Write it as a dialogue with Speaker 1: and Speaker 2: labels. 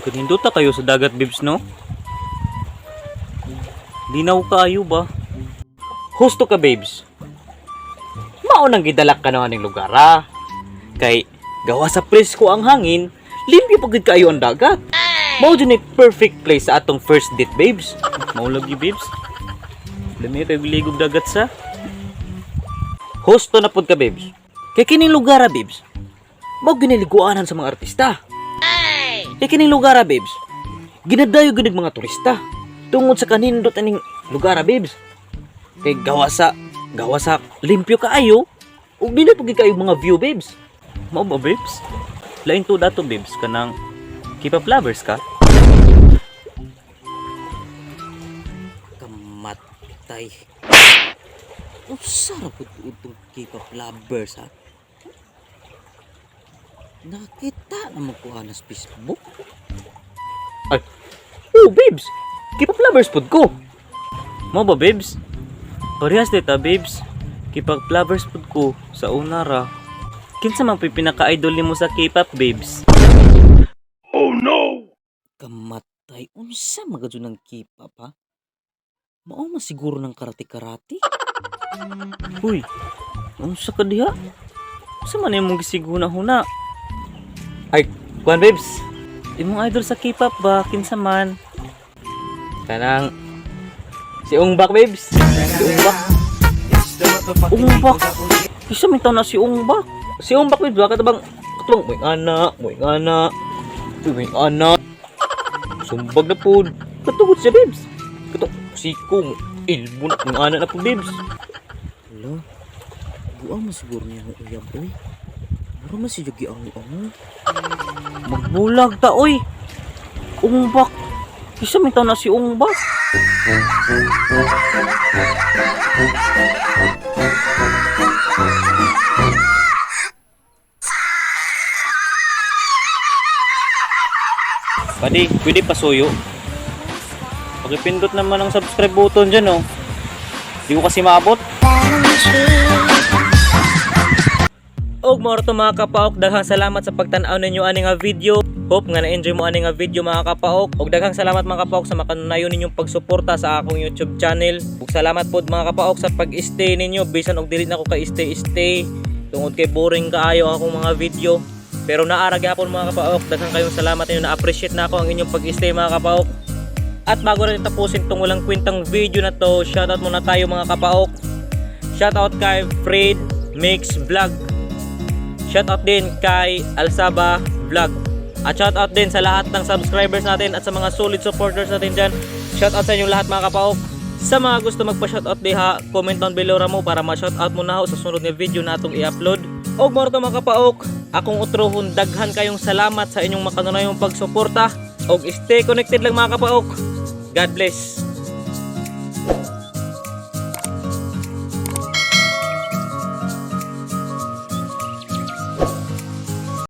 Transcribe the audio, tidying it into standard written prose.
Speaker 1: Kanindota kayo sa dagat, babes, no? Linaw kaayo ba? Husto ka, babes. Mao nang gidalak ka na aning lugar, ah. Kay gawa sa presko ang hangin, limpyo pa gid kaayo ang dagat. Mao jud ni perfect place sa atong first date, babes. Mao lagi, babes. Lami kay ligog dagat sa. Husto na pud ka, babes. Kay kining lugar, ah, babes. Mao giniliguanan sa mga artista. Kay kining lugar, ah, babes. Ginadayo gud og mga turista tungod sa kanindot aning lugar, ah, babes. Kay gawa sa limpyo kaayo ug dili pud kayo mga view, babes. Mao ba, babes? Lain to dato, babes, kanang K-pop lovers ka?
Speaker 2: Kamatay. Unsa ra pud tuod tong K-pop lovers, ha? Nakita na mo ko ana sa Facebook.
Speaker 1: Ay, oh, babes, K-pop lovers pud ko. Mao ba, babes? Parehas ta, babes. K-pop lovers pud ko sa una ra. Kinsa man puy pinaka-idol nimo sa K-pop, babes?
Speaker 2: Kamatay, unsa man gud ng K-pop, ha? Mao man siguro ng karate-karate.
Speaker 1: Huy, unsa ka diha? Unsa man imong gisiguna-huna? Ay, kuan, babes. Imong idol sa K-pop ba kinsa man?
Speaker 2: Kanang si Ungbak, babes. Si Ungbak.
Speaker 1: Ungbak. Kinsa man taon na si Ungbak?
Speaker 2: Si Ungbak, babes ba katubang may ana, may ana. Uy, may ana. Sumbag na pud. Katugod siya, babes. Katong siko mo. Ilbo na may ana na pud, babes. Hala. Buang man siguro niya ng uyab oy. Mura man siya giango-ango.
Speaker 1: Magbulag ta oy. Ungbak. Kinsa man taon na si Ungbak? Padi, pwede pasuyo. Pakipindot naman ang subscribe button dyan, oh. Di ko kasi maabot. Og mao to, mga kapaok, daghang salamat sa pagtan-aw ninyo ani nga video. Hope nga na-enjoy mo ani nga video, mga kapaok. Og daghang salamat, mga kapaok, sa makanunayon ninyong pagsuporta sa akong YouTube channel. Ug salamat pod, mga kapaok, sa pag-stay ninyo bisan og dili na ko ka-stay-stay tungod kay boring kaayo akong mga video. Pero naara gyapon, mga kapaok, daghang kayong salamat ninyo, na-appreciate na ako ang inyong pag-stay, mga kapaok. At bago natin tapusin tong walang kwentang video na to, shoutout muna tayo, mga kapaok. Shoutout kay Fred Mix Vlog. Shoutout din kay Alsaba Vlog. At shoutout din sa lahat ng subscribers natin at sa mga solid supporters natin dyan. Shoutout sa inyong lahat, mga kapaok. Sa mga gusto magpa-shoutout diha, comment down below ra mo para ma-shoutout mo na ho sa sunod nga video na atong i-upload. Og mao to, mga kapaok, akong utrohon, daghan kayong salamat sa inyong makanunayong pagsuporta. Og stay connected lang, mga kapaok. God bless.